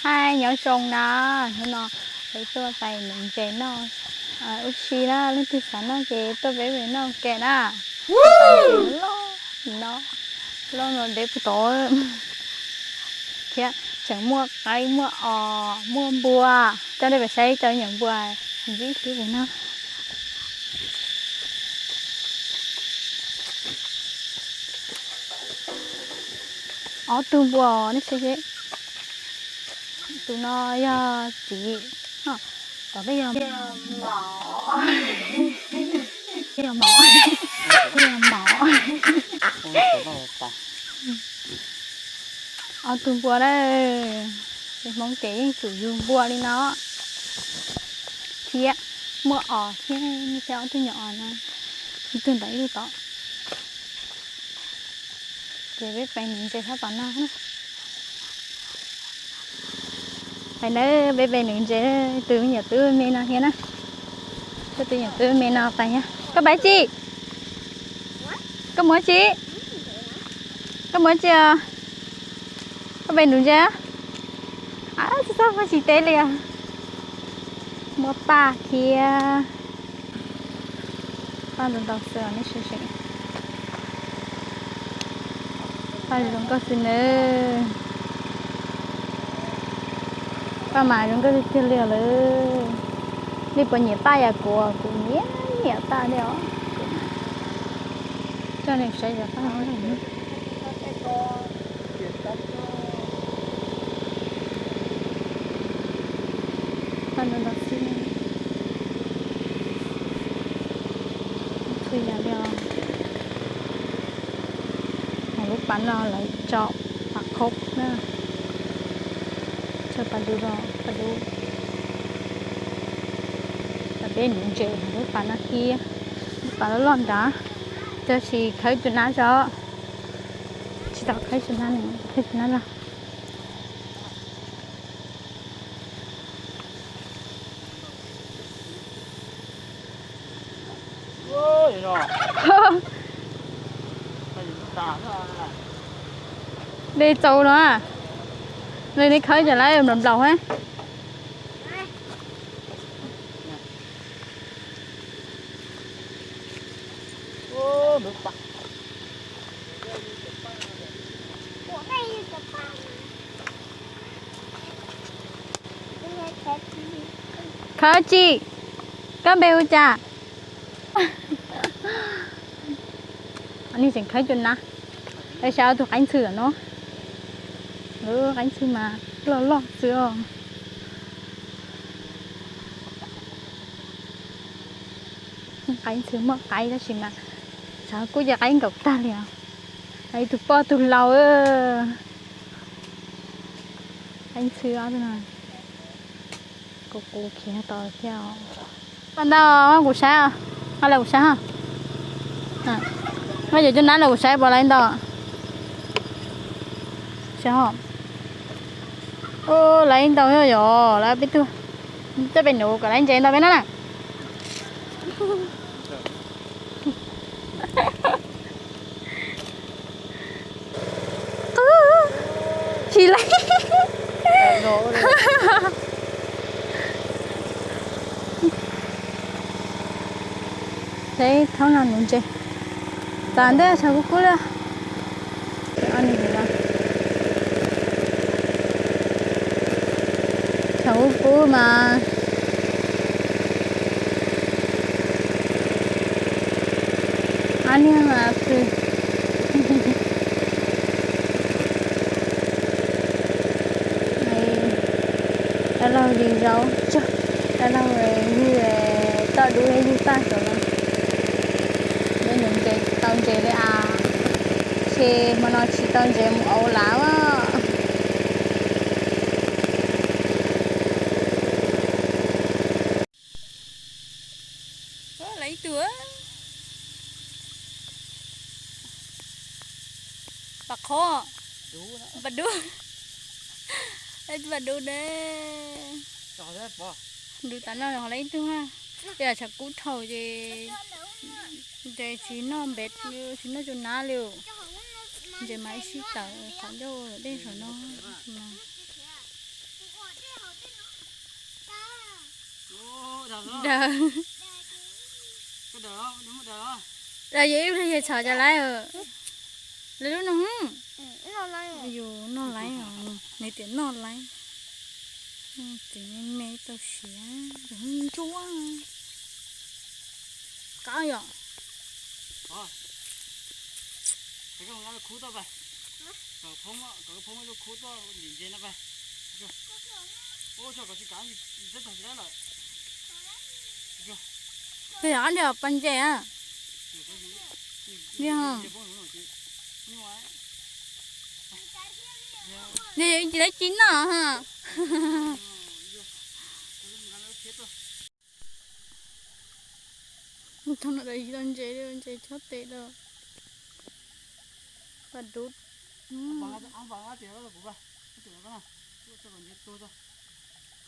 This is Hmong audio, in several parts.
Hais nyob zoo na, hnub no peb tuaj pais nuv ntses noj ua si na, leej twg xav noj ces tuaj peb pais noj ua ke na. Loj no, loj no deb puag tod thiab tseem muaj qaib, muaj os, muaj npua. Coj nej pais saib cov nyuam npua ntxim hlub pem no. Ob tug npua nej saib seb. Tus no yog txiv, tom peb yog mom, peb yog mom, peb yog mom. Ob tug npua na, peb Hmoob ces yeej tsum yug npua li no thiab, muaj os thiab, nej saib ob tug nyuam os no, ib tug ntawm ib tug tod. Ces peb pais nuv ntses sab tom no na. Pais na, peb pais nuv ntses, tus me nyuam tub me no thiab na. Tus me nyuam tub me no pais thiab. Koj pais tsi? Koj mus tsi? Koj mus tsi os? Koj pais nuv ntses? Txhob txhob tsis teb li os. Muaj paj thiab. Paj ntau ntau xwb os, nej saib seb. Paj zoo nkauj xwb nawb. Paj mas zoo nkauj tiag tiag li os lawm. Nej puas nyiam paj yam kuv? Kuv nyiam nyiam paj li os. Coj nej saib cov paj no. Paj ntau ntau xwb, txhua yam li os. Hauv lub pas no lawv tso pas khob na, tso pas dub los pas dub. Peb nuv ntses hauv lub pas no thiab, lub pas loj loj nrad, tab sis khawb tus nab tso, tsis tau khawb tus nab, khawb tus nab los. De txaus no, nws nej khawb cov lawv nplaum nplaum he. Khawb tsi? Koj npe hu cas? Nej tseem khawb cov nab, saib ob tug qaib ntxhw no, qaib ntxhw mas loj loj xwb os. Qaib ntxhw muaj qaib tab sis mas xyov kuj yog qaib nkaum tag li os. Ib tug poj tug laus. Qaib ntxhw ob tug no. Kuv kuv khiav tod thiab. Paj ntau, kuv saib, koj los kuv saib ho. Koj yuav cov nab los kuv saib puas laiv ntau. Saib ho. Laiv ntau yog lawv peb tug. Coj peb nuv kom laiv ntses ntau peb na na. Tsis laiv. Peb thaub no nuv ntses. Txav ntej tshav kub kub li. Tshav kub kub mas. Ab niag mas pw. Dab laug zis zaub tsawg, dab laug ywg toj dub thiab ywg paj saud no. Peb nuv ntses tau ntses li as, ces hmo no tsis tau ntses mus auv lav as. Lawv ib tug pas qhob, pas dub, pas dub ne. Dub tas no lawv ib tug ha. Yog tshav kub dhau ces ntses tsis noj npe, tsis noj cov nab li. Ntses mas ib sij tawm qhov ncauj dej saum no. Daws. Daws yog ib pliag yog txhom cas lawm. Lawv lub no. Yus noj laiv os, nws tias noj laiv. Txiv me me tau siav, ntsuab. Qab yom. Peb yog ob niag pas ntses a. Li ho. Li tsis tau ci noj ha. Thaum no tsis tau ntses li, ntses chob tes lawm. Pas dub.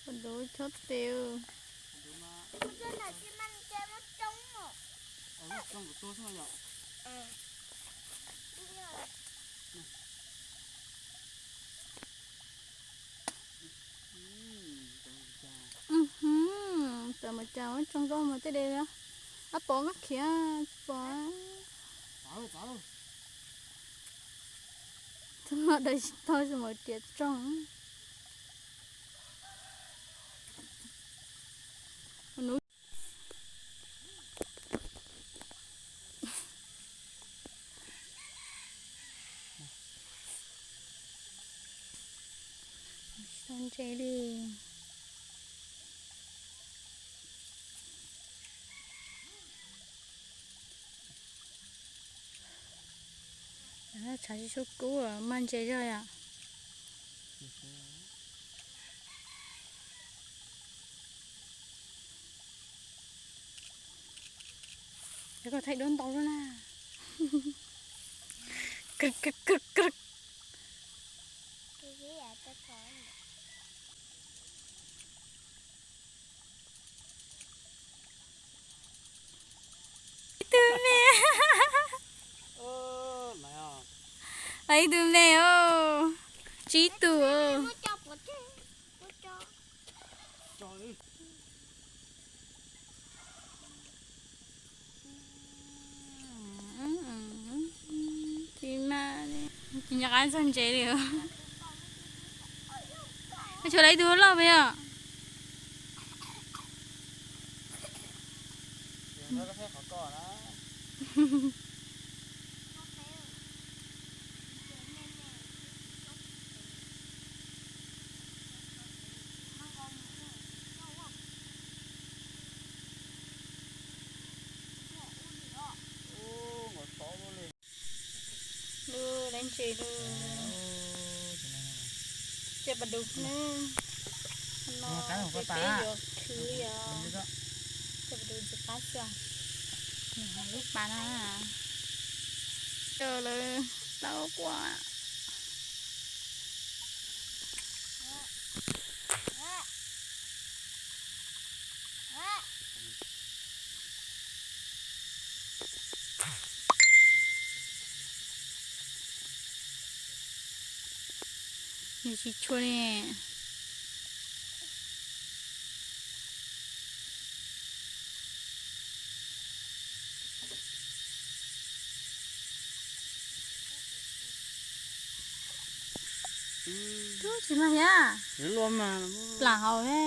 Pas dub chob tes. Tawm mas cas tsoo nkauj mas tej de. Ab pov kab khiav pov. Thaum no daws tsis tau tsis mus riam tsoog. Tsis tau ntses li. Tshav tsis tshua kub, maj ntses zog yom. Cov koj thaij duab ntau lub na. Krwb krwb krwb krwb. Ib tug me. Ib tug me os. Tsib tug. Tsis mas, tsis nco qab txog ntses li. Tshuav lawv ib tug loj puas yog? Lub lab ntses lub. Coj pas dub ne. No peb yuav khwv yog coj pas dub ntxiv qab xwb. Lub pas no coj lawv tau quaj. Nws tsis tshua li. Tub tsis mag thiab. Plam hauv he.